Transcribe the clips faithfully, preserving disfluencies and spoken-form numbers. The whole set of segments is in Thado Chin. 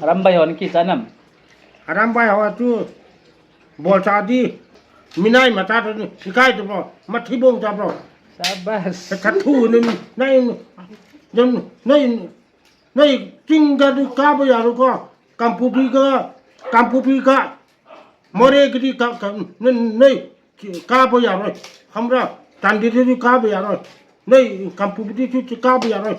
Arambai hon kisa nam. Arambai ho chu bolcha di. Minai mata to ni. Sikai to bro. Mathi bong cha bro. Sabas. Sa thu ni nai. Nai nai nai king ga du ka ba ya ro ko. Kampupi ka. Kampupi ka. More kiti ka, ka, nei, nei, kaba yaroi. Hamra, Chandel chu kaba yaroi. Nei, Kampupi chu kaba yaroi.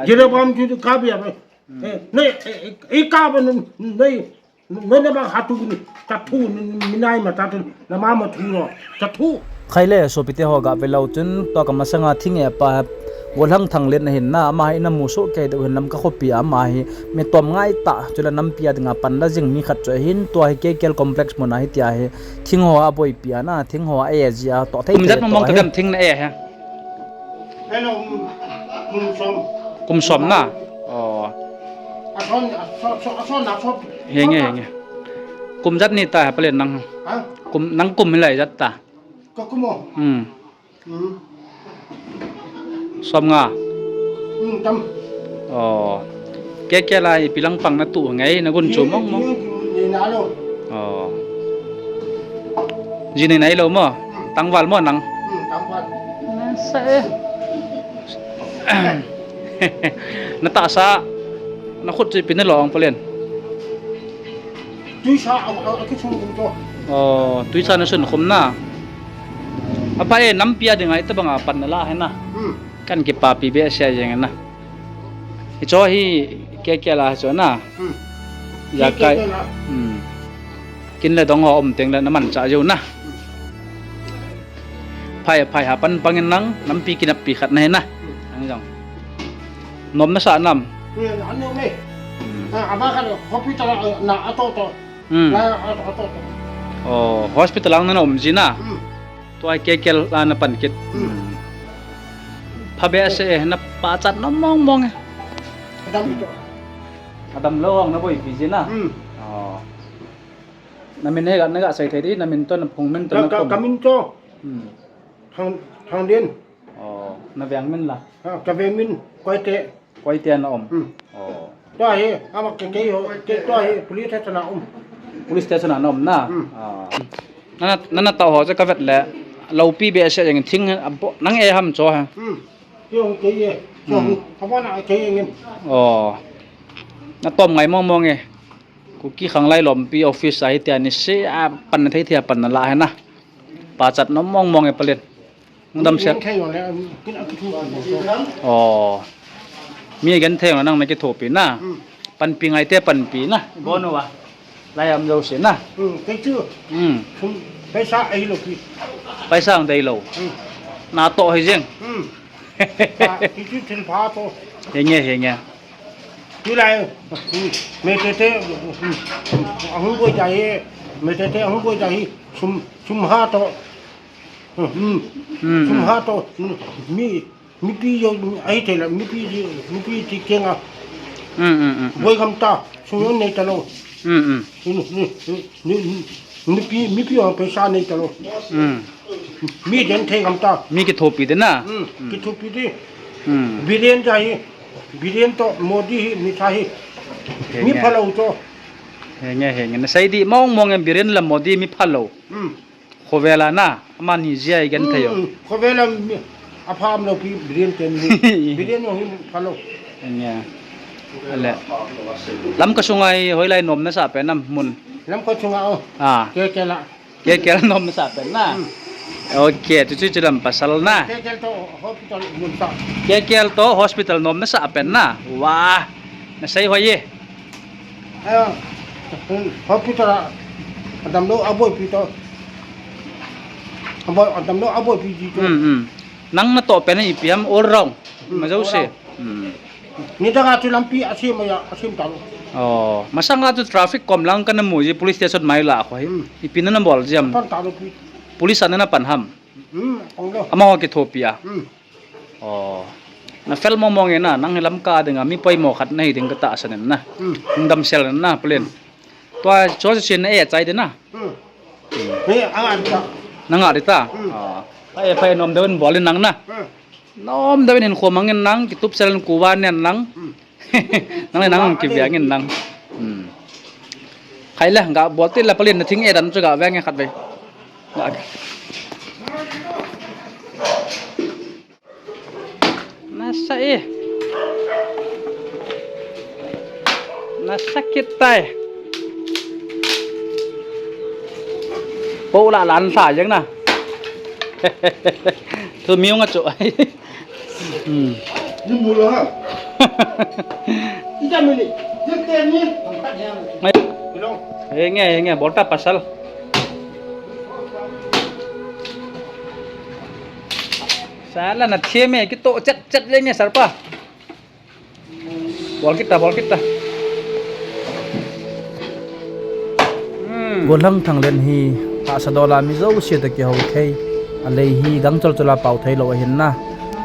Jiribam chu kaba yaroi. Eh, nei, eh, eh, kaba nei, nei, nei, nei ba hatu ni, tatu ni, minai ma tatu, na mama thu ro, tatu. Khai le, sopite ho ga ve lou chun, tua ka masanga thing e pa, Golhang Thanglen ahin na, ama hi na mu soh kei deuh hin Lamka khopi a, ama hi mi tom ngai ta, chule nampi a dinga pan la jing mi khat chu ahin, tua hi K K L complex mun a hi tia hi, thing ho a boipi a na, thing ho a e ji a, to thei. Kum jat mong mong ta kan thing na e he. Hello, kum som. Kum som na? Oh. Ason, ason, ason, ason. Henge, henge. Kum jat ni ta he palen nang. Ha? Kum, nang kum hilai jat ta. Ka kum o. Hmm. Hmm. Som nga. Hmm, tam. Oh. K K L a ipi lang pang na tu ngai na gun chu mong mong. Ni, ni, ni na lo. Oh. Ji nei nai lo mo. Hmm. Tangval mo nang. Hmm, tangval. Na sa e. Na tahsa. Na khut chu ipi na lo ang palen. Tuisa a, a, a kisun kum to. Oh, tuisa na sun khum na. Apa e, nampi a dinga itobang a pan na la he na. Hmm. Kan kipapi behseh jeng na. Hicho hi K K L a hicho na. Hmm. Jakai. K K L a. Hmm. Kin le dong ho um teng le na manchah jou na. Hmm. Phai, phai ha pan pang in nang, nampi kinappi khat na he na. Hmm. Ang jong. Nom na sa nam. Hmm, an nom e. Hmm. Ah, ama khat hospital a, na ato to. Hmm. Na ato, ato to. Oh, hospital ang na um ji na. Hmm. Tua K K L a na pan kit. Hmm. Phabehseh e, na pachat nom mong mong e. Adam ito. Adam lou ang na boipi ji na. Hmm. Oh. Na min he ga, na ga sei thei di, na min to, na phung min to, ka, na ka, kum. Ka min to. Hmm. Thang, Thanglen. Oh, na veng min la. Ha, ka veng min, Koite. Koite na um. Hmm. Oh. Tua hi, ama ke, ke ho, ke tua hi, police station a um. Police station a na um na? Hmm. Ah. Na, na, na tao ho, che ka vet le, loupi behseh jeng thing, a bo, nang e ham cho ha. Hmm. Yo, ke ye. Yo, hmm. Abona ke ye ngin. Oh. Na tom ngai mong mong e. Kuki Khanglai Lompi office a hitia ni se a pan na thei thei a pan na la he na. Pachat nom mong mong e palen. Hung damsel. Mi genthei jong le, kin a kithopi mo. Oh. Mi genthei jong le nang na kithopi na. Hmm. Panpi ngai te panpi na. Hmm. Bon uva. Lai am jouse na. Hmm, kei chu. Hmm. Sum, paisa ahilou pi. Paisa ang deilou. Hmm. Na toh hi jeng. Hmm. Pa, kei chu thil pha toh. Henge, henge. Tulai, hmm, Meitei te, hmm, ahung boi jai, Meitei te ahung boi jai, sum, sum ha toh. Hmm. Hmm, hmm. Sum ha to, hmm, mi, mipi jo, ahi thei la, mipi ji, mipi ti kenga. Hmm, hmm, hmm, hmm. Boi gam ta, sum jo nei ta lou. Hmm, hmm. Hmm, hmm, hmm, hmm, mipi, mipi jo paisa nei ta lou. Hmm. Mi genthei gam ta. Mi kithopi de na. Hmm, hmm. Kithopi de. Hmm. Biren ja hi, Biren to Modi hi, mi tha hi. Henge. Mi phalou to. Henge, henge. Na sei di mong mong em Biren la Modi mi phalou. Hmm. Khovel a na, amani jia i genthei o. Hmm, khovel a mi, apha umlou pi Biren te mi. Biren jong hi phalou. Nya. Ale. Lamka sunga hi hoilai nom nasah pen am mun? Lamka sunga o. Ah. K K L a. K K L nom nasah pen na. Hmm. Ok, tu chu chu lam pasal na. K K L to hospital mun sa. K K L to hospital nom nasah pen na. Wah. Nasei hoi e. Aya, hospital a, adamlou aboipi to. Aboi, adamlou aboipi ji to. Hmm, hmm. Nang natoh pen ipi ham all round. Hmm, ma jouse. All round. Hmm. Nidang a chu lampi asem a, asem talou. Oh, masang a chu traffic kom lang kana mu ji police station mai la kho hi. Hmm. Ipi nana bol ji ham? Pan talou pi. Police a nana pan ham? Hmm, ong lo. Amaho kithopi a. Hmm. Oh. Na fel mong mong e na, nang hi Lamka dinga mi poimo khat nahi ding katahsan in na. Hmm. Hung damsel in na, palen. Hmm. Tua, cho cho chin na e chai de na. Hmm. Hmm. He, anga di ta. Nanga di ta. Hmm. Ah. Phai, phai nom deuh in bol in nang na. Hmm. Nom deuh in hin kho mang in nang, kitup sel in kuva nen nang. Hmm. Nang le nang kiveng in nang. Hmm. Khai le, ga bol te la palin na thing e dan chu ga veng e khat ve. Ga. Nasa e. Nasa kit tai. Po la lan sa jeng na. Thu miu nga chu. Hmm. Ni mu lo ha. Ida mini. Jete ni. Hello. Henge, henge, bolta pasal. Sala na thiam e, kito chat chat le nge sarpa. Bol kit ta, bol kit ta. Hmm. Golhang Thanglen hi tahsa dola mi jouse toh kihou thei. Alei hi gang chol chol a pao thei lou ahin na.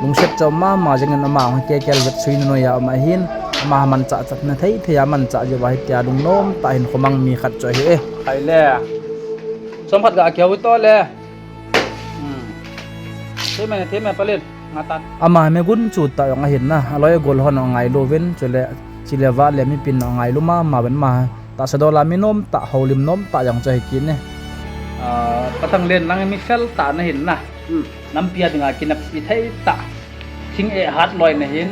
Lungset chom mama jeng in ama hung kekel vet sui na noi a um ahin. Ama manchah chat na thei thei a manchah jeh uva hitia lungnom tah in khomang mi khat chu ahi e. Khai le. Chom khat ga kihou to le. Hmm. Thei me, thei me palin. Nga tan. Ama me gun chu ta jong ahin na. Aloi gol hon jong ngailu vin, chule, chile va le mipin jong ngailu mama vin ama. Tahsa dola mi nom tah, houlim nom tah jong chu ahi kit e. Ah, Pa Thanglen nang mi fel tah na hin na. Hmm. Nampi a dinga kinep pi thei tah. Thing e hat loi na hin.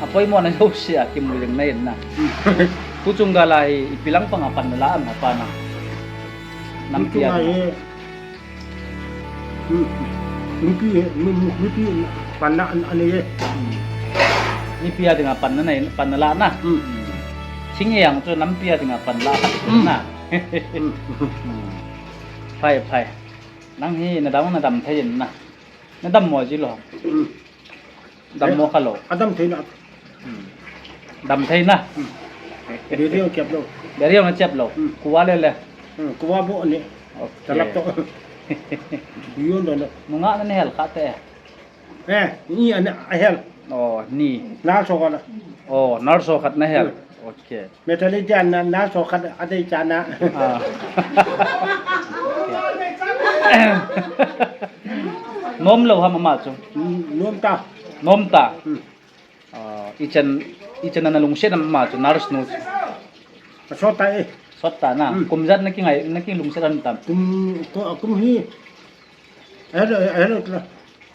Apoimo na jouse a kimu jing na hin na. Hmm. Tuchung gal a hi ipi lang pang a pan na la am na pa na. Nampi a dinga. Hmm. Mipi, mi, mi, mipi panna an, an ye. Mipi a dinga panna na, panna la na. Hmm. Thing e jong chu nampi a dinga panla na. Hmm. Hmm. Phai, phai. Nang hi na dam, na dam thei in na. Na dammo ji lou. Hmm. Dammo kha lou. Adam thei na. Hmm. Dam thei na. Hmm. Beri jong chep lou. Beri jong chep lou. Hmm. Kuva le le. Hmm. Kuva bo ni. Okay. Talap to. Bion do na. Nunga na hel kha te. Eh, ni ana hel. Oh, ni. Na so kha na. Oh, na so khat na hel. Hmm. Okay. Mentality a na, na so khat a dei cha na. Ah. Nom lou ham ama chu. Hmm, nom ta. Nom ta. Hmm. Ah, ichan, ichan ana lungset ama chu nurse nu. Sot ta e. Sot ta na. Hmm. Kum ijat na kingai, na kilungset ahin tam. Kum, ko, kum hi. Hello, hello, hello.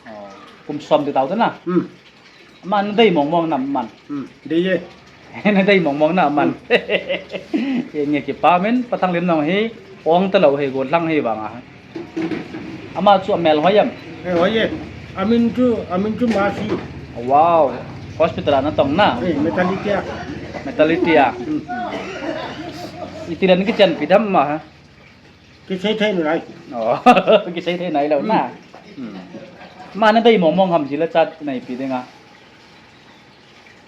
Oh, kum som ti tau te na. Hmm. Aman na dei mong mong na aman. Hmm. Dei e. Na dei mong mong na aman. Hmm. Nge kipa min, Pa Thanglen nong hi, ong ta lou hi, golhang hi vang a. Ama chu amel hoi am. Eh, hoi e. Amin chu, amin chu Masi. Wow. Hospital a na tong na. Eh, Mentality a. Mentality a. Hmm. Iti le na kichan pi dam ma ha. Kisei thei nai. Oh, kisei thei nai lou na. Hmm. Ama na dei mong mong ham ji le chat nai pi ding a.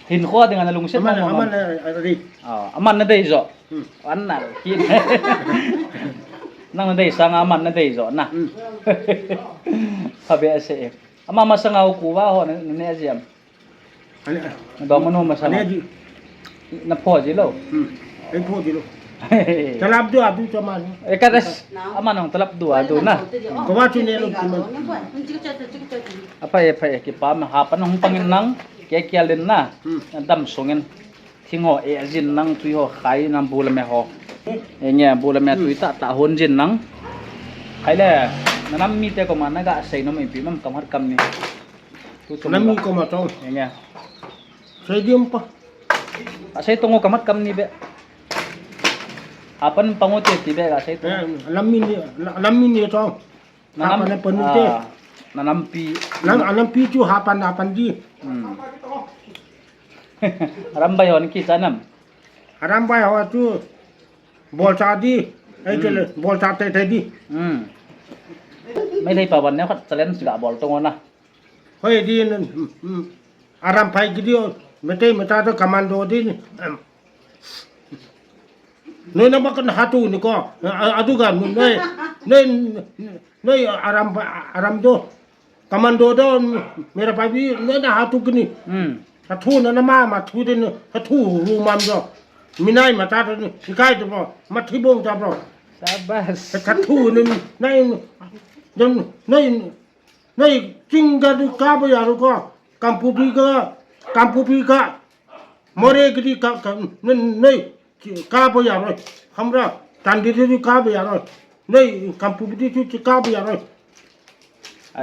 Hin kho ding a na lungset mong mong. Aman, aman, eh, eh, ri. Oh, aman na dei jo. Hmm. An na ki. Nang na dei sang a aman na dei jo na. Hmm. Pha be se. Ama masang a u kuva ho na, na ne ji am. Ane, na dong mano masang. Ane di. Na pho ji lou. Hmm. Ei pho ji lou. Talap du adu chaman. E ka das. Ama nong talap du adu na. Ko wa chu ne lou kiman. Aphai, aphai, kipa ma ha pan hung pangin nang. Ke kial den na. Hmm. Dam songin. Thing ho e jin nang tui ho khai nang bu le me ho. E nge bu le me tui ta ta hon jin nang. Khai le. Na nam mi te ko ma na ga sei nom ipi mam kam hat kam ni. Tu tum. Nami la. Ko ma tong. Enge. Sei diam pa. A sei tong o kamat kam ni be. Apan pango te ti be ka sei tong. Eh, lam mi ni, la-, lam mi ni tong. Na nam, apa na panu te. Ah, na nampi. Lam, a nampi chu hapan, hapan di. Hmm. Ram bai hon ki chanam. Ram bai ho chu. Bol cha di. Ei, hmm, chele, bol cha te te di. Hmm. Meitei pa ban ne khat challenge ga bol tong na. Hoi di, hmm, hmm. Aram phai ki di, Meitei mata to commando di. Hmm. Noi na makan hatu ni ko. A, a, adu ga, noi, noi, noi aram, aram do. Commando do, mera pa bi, noi na hatu kini. Hmm. Hatu na na ma, ma thu din, hatu ru mam do. Minai mata do, ikai do, ma thi bong ta bro. Sabas. Hatu ni, nai, don, nai, nai, chinga du ka bo ya ru ko. Kampu bi ka, kampu bi ka. Moreh kiti ka, ka, nei, nei, kaba yaroi. Khamra, Chandel chu kaba yaroi. Nei, Kangpokpi chu kaba yaroi.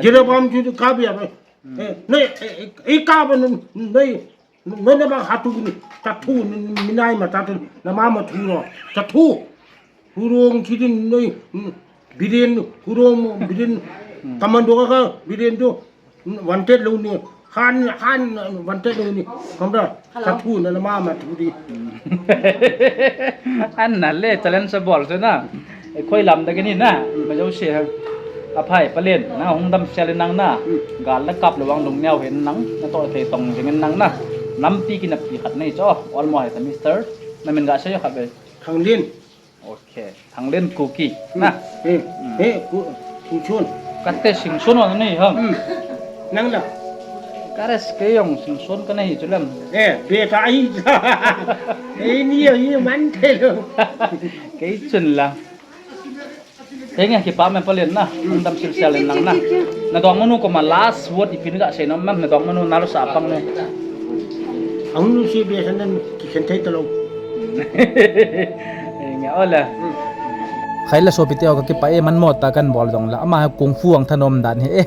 Jiribam chu kaba yaroi. Hmm. Eh, nei, eh, eh, eh, kaba nei, nei, nei, nei ba hatu ni, tatu ni, ni, ni nai ma tatu, na mama thu ro, tatu. Hurong kiti nei, mm, Biren, Hurong, Biren, Hmm. Commando ka, Biren tu, mm, wanted lou ni, Han, Han, wanted lou ni, khamra, Hello. Tatu na, na mama thu di. An na le, challenge sa bol sa na. Eh, khoi lam da kini na, ma jo se ha. Aphai, palen, na hung damsel in nang na. Hmm. Gal la kap lou vang lungneo hin nang, natoh thei tong jing in nang na. Nampi kinapi khat nei cho, olmo hai ta mister. Namin gasei khat ve. Thanglen. Okay, Thanglen Kuki. Hmm. Na. Eh, Hmm. eh, Ku-, Singson. Kate Singson wa nei ha. Hmm. Nang la. Kare kei jong Singson kana hi chu lem. Eh, be ka hi. Eh, ni yo, ni man the lo. Kei chun la. Kei nge kipa me palen na, Hmm. Dam sil sil in nang na. Na dong manu koma last word ipi ni gasei nom, na dong manu na lo sa pang nu. Ang nu si be san nan ki khen thei ta lo. Eh, nge ole. Hmm. Khai la sopi teu ka kipa e, man mo ta kan bol jong la. Ama kung fu ang thanom dan hi e.